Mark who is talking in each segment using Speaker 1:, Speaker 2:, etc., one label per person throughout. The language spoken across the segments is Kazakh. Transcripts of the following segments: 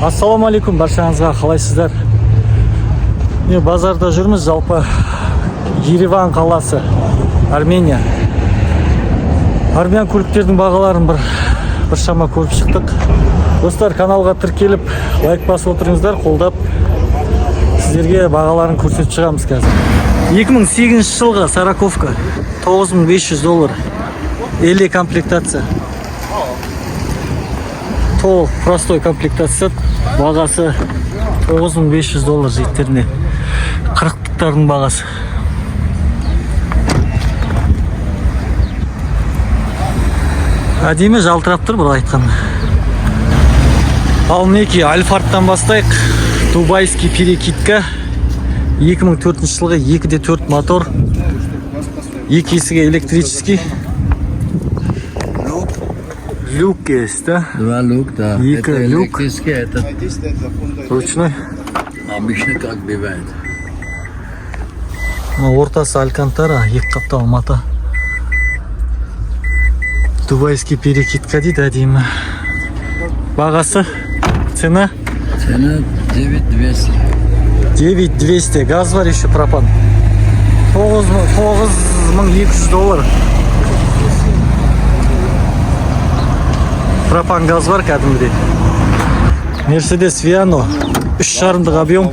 Speaker 1: Ассалаумағалейкум баршаңызға, қалайсыздар? Міне, базарда жүрміз, жалпы Ереван қаласы, Армения. Армян көліктердің бағаларын біршама көріп шықтық. Достар, каналға тіркеліп, лайк басып отырыңыздар, қолдап, сіздерге бағаларын көрсетіп шығамыз қазір. 2008 жылғы сороковка 9500 доллар. LE комплектация. Толық простой комплектация, бағасы 9500 доллар, жігіттеріне. Қырықтықтардың бағасы. Әдемі жалтырап тұр, бір айтқанда. Ал мінекей, Альфардтан бастайық. Дубайский перекидка, 2004 жылғы, 2.4 мотор, екі есігі электрический. Люк есть, да?
Speaker 2: Два люк, да.
Speaker 1: Екі
Speaker 2: Это
Speaker 1: люк.
Speaker 2: электрический, это
Speaker 1: Ручной.
Speaker 2: обычно как бывает.
Speaker 1: Мына ортасы алькантара, екі қаптал мата. Дубайский перекидка дейді, әдемі. Бағасы, цена?
Speaker 2: Цена 9200.
Speaker 1: 9200, газ бар еще, пропан. 9200 доллар. Пропан, газ бар кәдімгідей. Мерседес Виано, үш жарымдық объем,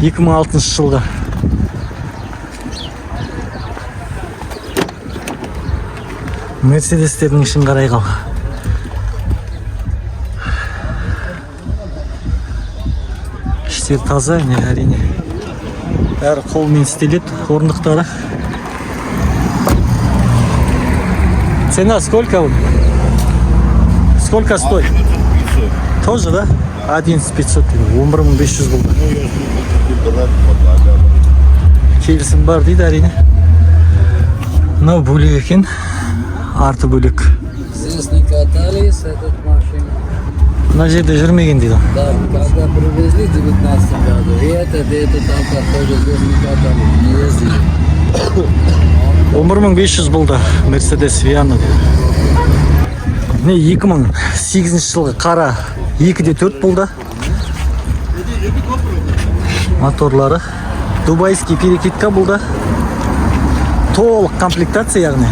Speaker 1: 2006 жылғы. Мерседестердің ішін қарай қал. Іштері таза, не, әрине. Бәрі қолмен істеледі, орындықтары. Цена сколько? Сколько стоит? Тоже, да? 11 500 дейді. 11 500 болды. Келісім бар дейді, әрине. Мынау бөлек екен. Арты бөлек.
Speaker 2: Здесь не катались, этот машина.
Speaker 1: Мына жерде жүрмеген дейді.
Speaker 2: Да, когда привезли в 19 году, и этот авто тоже здесь не катались, не ездили.
Speaker 1: 11 500 болды Мерседес Виано дейді. Міне, 2008 жылғы қара, 2.4 болды. Моторлары. Дубайский перекидка болды. Толық комплектация, яғни.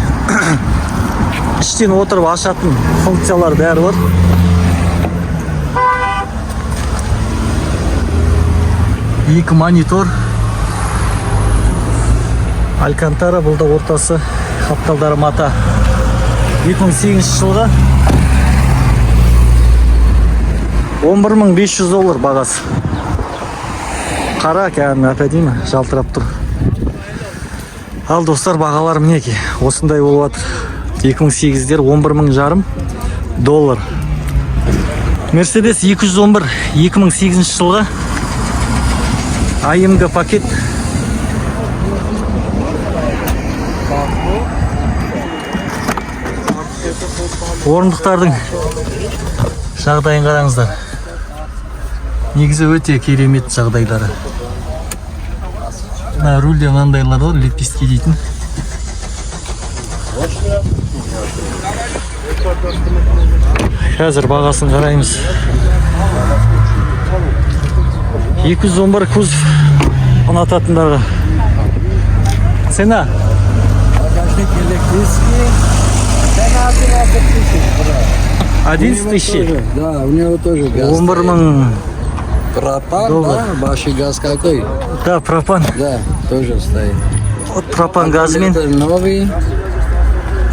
Speaker 1: Іштен отырып ашатын функциялар бәрі бар. Екі монитор. Алькантара бұл да ортасы, қапталдары мата. 2008 жылғы, 11 500 доллар бағасы. Қара, кәдімгі әп әдемі жалтырап тұр. Ал достар, бағалар мінекей осындай болып жатыр. 2008-дер 11 мың жарым доллар. Мерседес 211, 2008 жылғы, АМГ пакет. Орындықтардың жағдайын қараңыздар. Негізі өте керемет жағдайлары. Мына рульде мынандайлар бар, лепестки дейтін. Қазір бағасын қараймыз. 211 кузов ұнататындарға. Цена?
Speaker 2: Багажник электрический. Цена 11 тысяч, брат.
Speaker 1: 11 тысяч.
Speaker 2: Тоже, да, у него тоже газ.
Speaker 1: 11 мың.
Speaker 2: Пропан,
Speaker 1: Доллар.
Speaker 2: да? Ваши газ какой?
Speaker 1: Да, пропан.
Speaker 2: Да, тоже стоит.
Speaker 1: Вот пропан газымен.
Speaker 2: Это новый.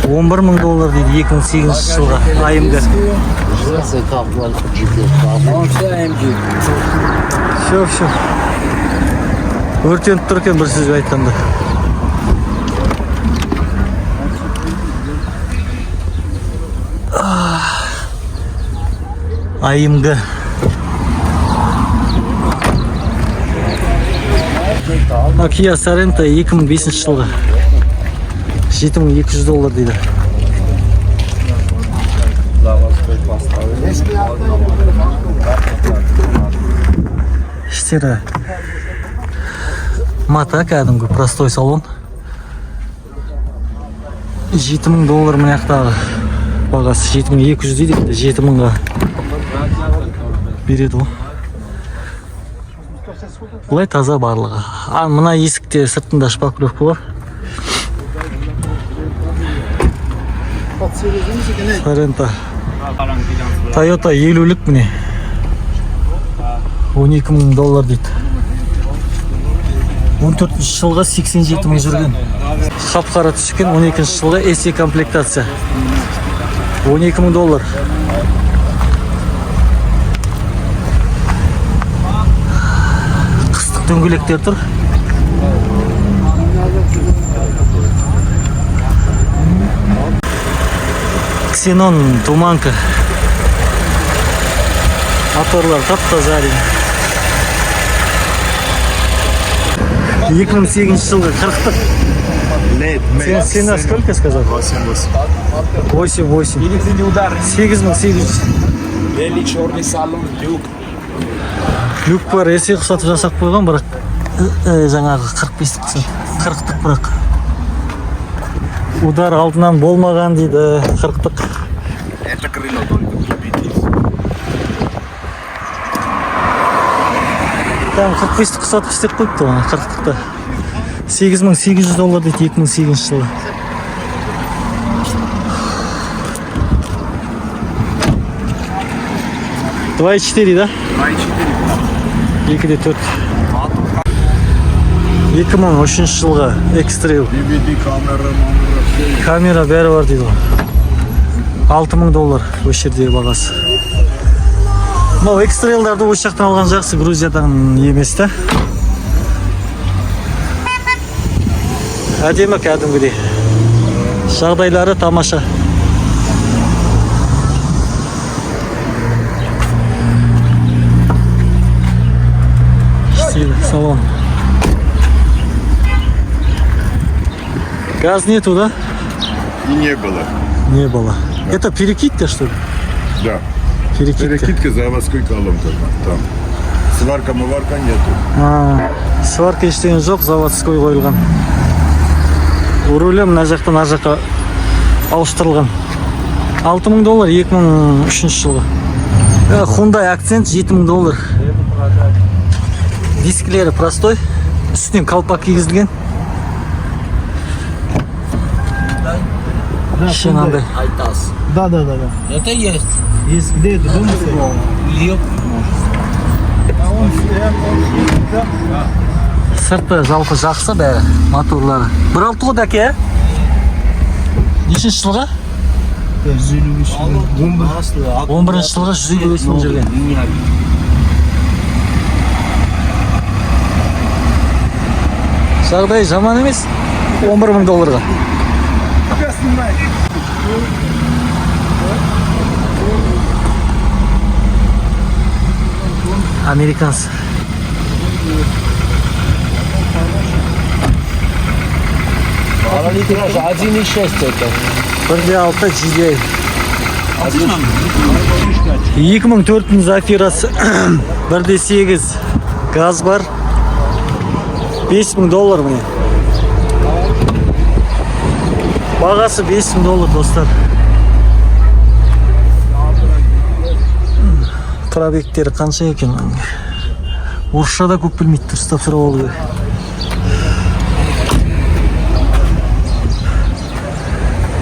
Speaker 1: 11 мың доллар дейді, 2008 жылғы АМГ.
Speaker 2: Он все AMG.
Speaker 1: Все, все. Өртеніп тұр екен, бір сөзбен айтқанда. АМГ. Мына Kia Sorento, 2005 жылғы. 7200 доллар дейді. Іштері мата, кәдімгі простой салон. 7000 доллар мына жақтағы бағасы, 7200 дейді, енді 7000-ға. Береді ғой. Былай таза барлығы. А мына есікте, сыртында шпаклевка бар. Соренто. Тойота 50-лік, міне. 12 мың доллар дейді. 14 жылғы, 87 мың жүрген. Қап қара түскен, 12 жылғы, SE комплектация. 12 мың доллар. Қыстық дөңгелектер тұр. Ксенон, туманка. Моторлар тап-таза, әрине. 2008 жылғы 40-тық. Цена сколько сказал?
Speaker 3: 8-8.
Speaker 1: 8-8. 8800.
Speaker 3: Белый, черный салон, люк.
Speaker 1: Люк бар, SE ұқсатып жасап қойған, бірақ жаңағы 45-тік ұқсат. 40-тық бірақ. Удар алдынан болмаған дейді, 40-тық.
Speaker 3: Это крыло только купить.
Speaker 1: Там 45-тік ұқсатып істеп қойыпты оны, 40-тықты. 8800 доллар дейді, 2008 жылы. 2,4, да?
Speaker 3: 2,4.
Speaker 1: 2,4. 2003 жылғы X-Trail.
Speaker 3: DVD камера, номер, все.
Speaker 1: Камера, бәрі бар дейді ғой. 6000 доллар осы жердегі бағасы. Мынау X-Trail'дарды осы жақтан алған жақсы, Грузиядан емес та. Әдемі кәдімгідей. Жағдайлары тамаша. Стиль, салон. Газ нету, да?
Speaker 3: И не было.
Speaker 1: Не было. Это перекидка, что ли?
Speaker 3: Да.
Speaker 1: Перекидка.
Speaker 3: Перекидка, заводской колонка там. Сварка, мыварка нету.
Speaker 1: А, сварка, ештеңе жоқ, заводской қойылған. Рулі мына жақтан ар жаққа ауыстырылған. 6000 доллар, 2003 жылғы. Hyundai Accent 7000 доллар. Дискілері простой, үстінен колпак кигізілген. Іші мынандай.
Speaker 2: Айтас.
Speaker 4: Да.
Speaker 2: Это есть.
Speaker 4: Есть где это дома стоит? А он, да?
Speaker 1: Сырты жалпы жақсы бәрі, моторлары. 1.6 ғой, дәке, ә? Нешінші жылғы?
Speaker 4: 155. 11.
Speaker 1: 11 жылғы, 155 мың жүрген. Жағдай жаман емес. 11 мың долларға.
Speaker 4: Тебя снимай.
Speaker 1: Американец.
Speaker 2: Литраж 1,6 это.
Speaker 1: 1.6 GDI. 2004 Зафирасы, 1.8 газ бар. 5000 доллар, міне. Бағасы 5000 доллар, достар. Пробегтері қанша екен? Орысша да көп білмейді, дұрыстап сұрап алу керек.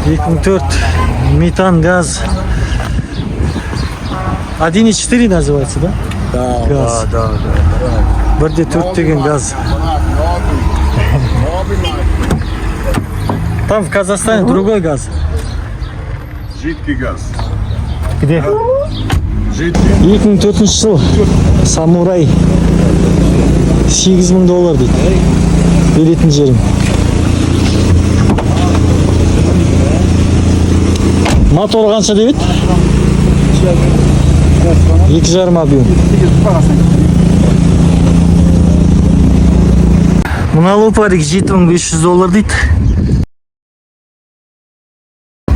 Speaker 1: 2004 метан, газ. 1.4 называется, да?
Speaker 2: Да,
Speaker 1: Газ.
Speaker 2: да.
Speaker 1: 1.4 деген газ. Там в Казахстане другой газ.
Speaker 3: Жидкий газ.
Speaker 1: Где?
Speaker 3: Жидкий.
Speaker 1: 2004 жыл Самурай 8000 доллар дейді, беретін жерім. Моторы қанша деп еді? 2,5 объем. Мына лопарик 7500 доллар дейді.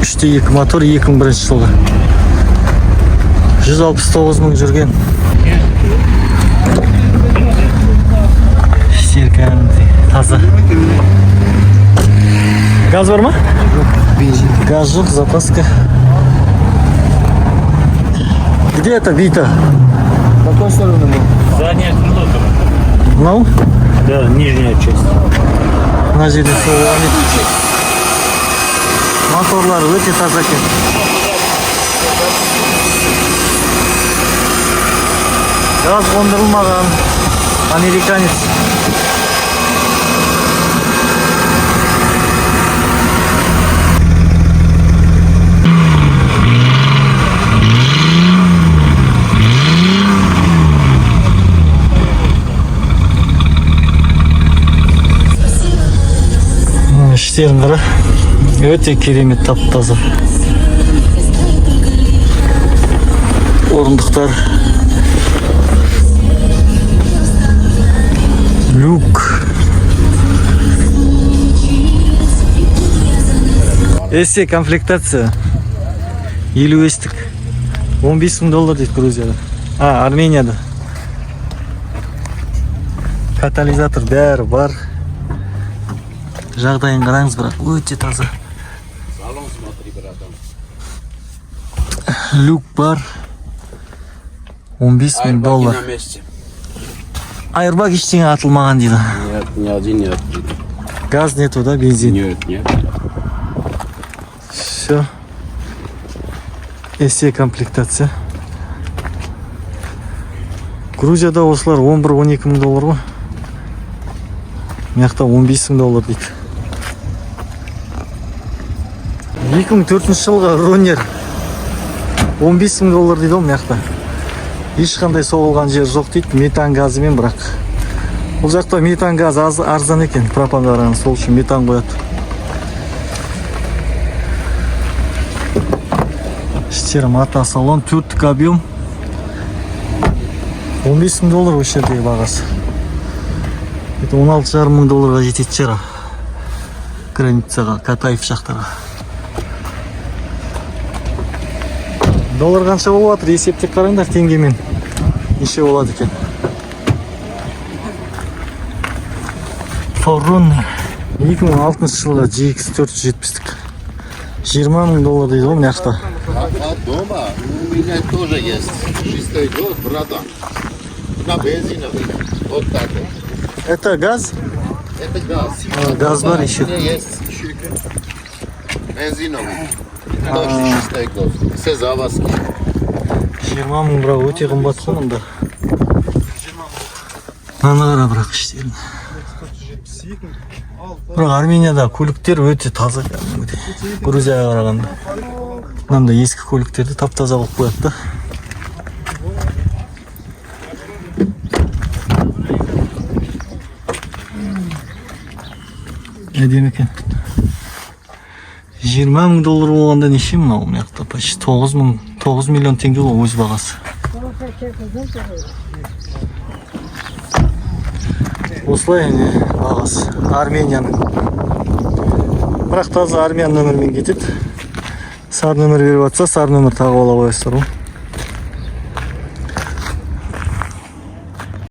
Speaker 1: 3.2 мотор, 2001 жылғы. 169 мың жүрген. Іштері кәдімгідей таза. Газ бар ма? Газ жоқ, запаска. Где это Вита? Мынау?
Speaker 4: Да, нижняя часть.
Speaker 1: Мына жерде соғылған дейді. Моторлары өте таза екен. Газ қондырылмаған. Американец. Іштерін қара. Өте керемет, тап таза. Орындықтар. Люк. SE комплектация. 55-тік. 15 мың доллар дейді Грузияда. А, Арменияда. Катализатор, бәрі бар. Жағдайын қараңыз, бірақ өте таза.
Speaker 3: Салон смотри, братан.
Speaker 1: Люк бар. 15 мың доллар.
Speaker 2: На месте.
Speaker 1: Airbag ештеңе атылмаған дейді.
Speaker 2: Нет, ни один не открыт.
Speaker 1: Газ нету, да, бензин?
Speaker 2: Нет, нет.
Speaker 1: Все. SE комплектация. Грузияда осылар 11-12 мың доллар ғой. Мына жақта 15 мың доллар дейді. 2004 жылғы Ронер 15 мың доллар дейді ғой мына жақта. Ешқандай соғылған жер жоқ дейді, метан газымен бірақ. Бұл жақта метан газ аз, арзан екен пропанға қарағанда, сол үшін метан қояды. Іштері мата салон, төрттік объем. 15 мың доллар осы жердегі бағасы. Это 16,5 мың долларға жететін шығар. Границаға, Катаев жақтарға. Доллар қанша болып жатыр, есептеп қараңдар теңгемен. Неше болады екен? 4Runner 2006 жылғы GX 470-тік. 20 мың доллар дейді ғой мына жақта.
Speaker 3: А дома у меня тоже есть. Шестой год, братан. На бензиновый. Вот так вот.
Speaker 1: Это газ?
Speaker 3: Это газ.
Speaker 1: А, газ бар еще.
Speaker 3: У меня есть еще бензиновый. Тоже шестой год. Все заводские.
Speaker 1: 20 мың, бірақ өте қымбат қой мұнда. Мынаны қара бірақ, іштерін. Бірақ Арменияда көліктер өте таза кәдімгідей. Грузияға қарағанда. Мынандай ескі көліктерді тап таза қылып қояды да. Әдемі екен. 20 мың доллар болғанда неше мынау мына жақта? Почти 9 мың, 9 миллион теңге ғой өз бағасы. Осылай не бағасы Арменияның. Бірақ таза армян нөмірмен кетеді. Сары нөмір беріп жатса, сары нөмір тағып ала қоясыздар ғой.